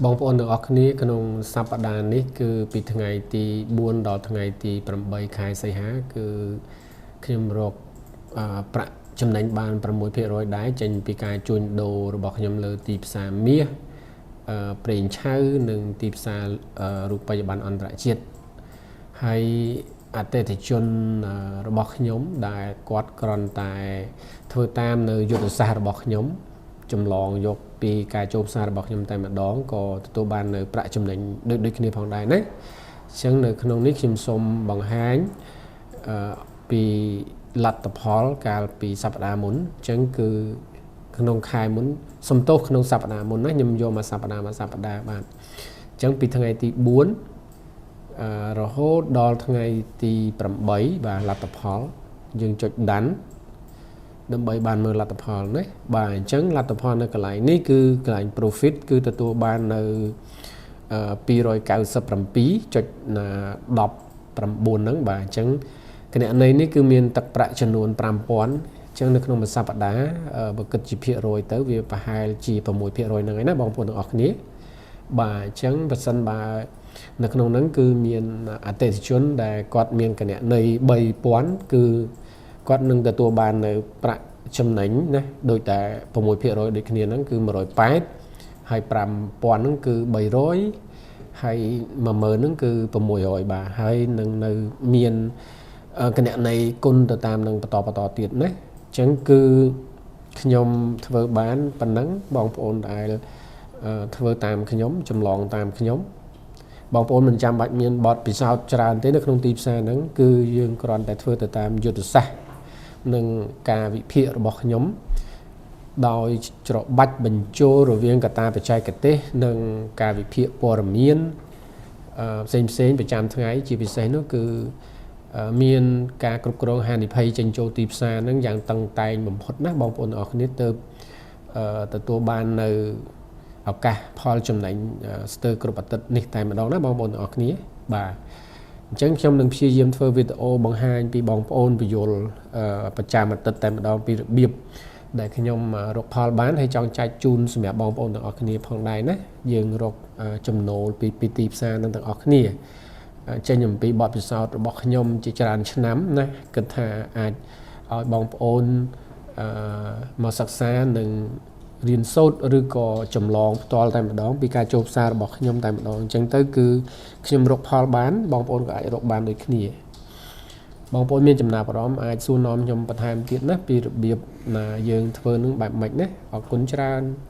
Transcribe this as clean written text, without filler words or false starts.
បងប្អូនទាំងអស់គ្នាក្នុងសប្តាហ៍នេះគឺពីថ្ងៃទី4ដល់ថ្ងៃទី8ខែសីហាគឺខ្ញុំរកប្រាក់ចំណេញបាន6%ដែរចេញពីការជួញដូររបស់ខ្ញុំលើទីផ្សារមាសប្រេងឆៅនិងទីផ្សាររូបិយប័ណ្ណអន្តរជាតិហើយអតិថិជនរបស់ខ្ញុំដែលគាត់គ្រាន់តែធ្វើតាមនៅយុទ្ធសាស្ត្ររបស់ខ្ញុំចម្លងយកពីការចូលផ្សាររបស់ខ្ញុំតែម្ដងក៏ទទួលបាននៅប្រាក់ចំណេញដូចដូចគ្នាផងដែរណាអញ្ចឹងនៅក្នុងនេះខ្ញុំសូមបង្ហាញអឺពីលទ្ធផលកាលពីសប្តាហ៍មុនអញ្ចឹងគឺក្នុងខែមុនសំទោសក្នុងសប្តាហ៍មុនណាខ្ញុំយកមកសប្តាហ៍មួយសប្តាហ៍បាទអញ្ចឹងពីថ្ងៃទី4អឺរហូតដល់ថ្ងៃទី8បាទលទ្ធផលយើងចុច done ដើម្បីបានមើលលទ្ធផលណាបាទអញ្ចឹងលទ្ធផលនៅកន្លែងនេះគឺកន្លែង profit គឺទទួលបាននៅ297.19ហ្នឹងបាទអញ្ចឹងគណនីនេះគឺមានទឹកប្រាក់ចំនួន5000អញ្ចឹងនៅក្នុងមួយសប្តាហ៍បើគិតជាភាគរយទៅវាប្រហែលជា6%ហ្នឹងឯណាបងប្អូនទាំងអស់គ្នាបាទអញ្ចឹងបើសិនបើនៅក្នុងហ្នឹងគឺមានអតិថិជនដែលគាត់មានគណនី3000គឺគាត់នឹងទទួលបាននៅប្រាក់ចំណេញណាដូចតែ6%ដូចគ្នាហ្នឹងគឺ180ហើយ5000ហ្នឹងគឺ300ហើយ10000ហ្នឹងគឺ600បាទហើយនឹងនៅមានគណនីគុណទៅតាមនឹងបន្តបន្តទៀតណាអញ្ចឹងគឺខ្ញុំធ្វើបានប៉ុណ្ណឹងបងប្អូនដែលធ្វើតាមខ្ញុំចម្លងតាមខ្ញុំបងប្អូនមិនចាំបាច់មានបទពិសោធន៍ច្រើនទេនៅក្នុងទីផ្សារហ្នឹងគឺយើងគ្រាន់តែធ្វើទៅតាមយុទ្ធសាស្ត្រនិងការវិភាគរបស់ខ្ញុំដោយច្របាច់បញ្ចូលរវាងកត្តាបច្ចេកទេសនិងការវិភាគព័ត៌មានផ្សេងផ្សេងប្រចាំថ្ងៃជាពិសេសនោះគឺមានការគ្រប់គ្រងហានិភ័យចេញចូលទីផ្សារហ្នឹងយ៉ាងតឹងតែងបំផុតណាបងប្អូនទាំងអស់គ្នាទៅទទួលបាននៅឱកាសផលចំណេញស្ទើរគ្រប់អាទិត្យនេះតែម្ដងណាបងប្អូនទាំងអស់គ្នាបាទអញ្ចឹងខ្ញុំនឹងព្យាយាមធ្វើវីដេអូបង្ហាញពីបងប្អូនពន្យល់ប្រចាំអាទិត្យតែម្ដងពីរបៀបដែលខ្ញុំរកផលបានហើយចង់ចែកជូនសម្រាប់បងប្អូនទាំងអស់គ្នាផងដែរណាយើងរកចំណូលពីពីទីផ្សារនឹងទាំងអស់គ្នាចេញអំពីបទពិសោធន៍របស់ខ្ញុំជាច្រើនឆ្នាំណាគិតថាអាចឲ្យបងប្អូនអឺមកសិក្សានិងរៀនសូត្រឬក៏ចម្លងផ្ទាល់តែម្ដងពីការចូលផ្សាររបស់ខ្ញុំតែម្ដងអញ្ចឹងទៅគឺខ្ញុំរកផលបានបងប្អូនក៏អាចរកបានដូចគ្នាបងប្អូនមានចំណាប់អារម្មណ៍អាចសួរនាំខ្ញុំបន្ថែមទៀតណាពីរបៀបណាយើងធ្វើនឹងបែបម៉េចណាអរគុណច្រើន។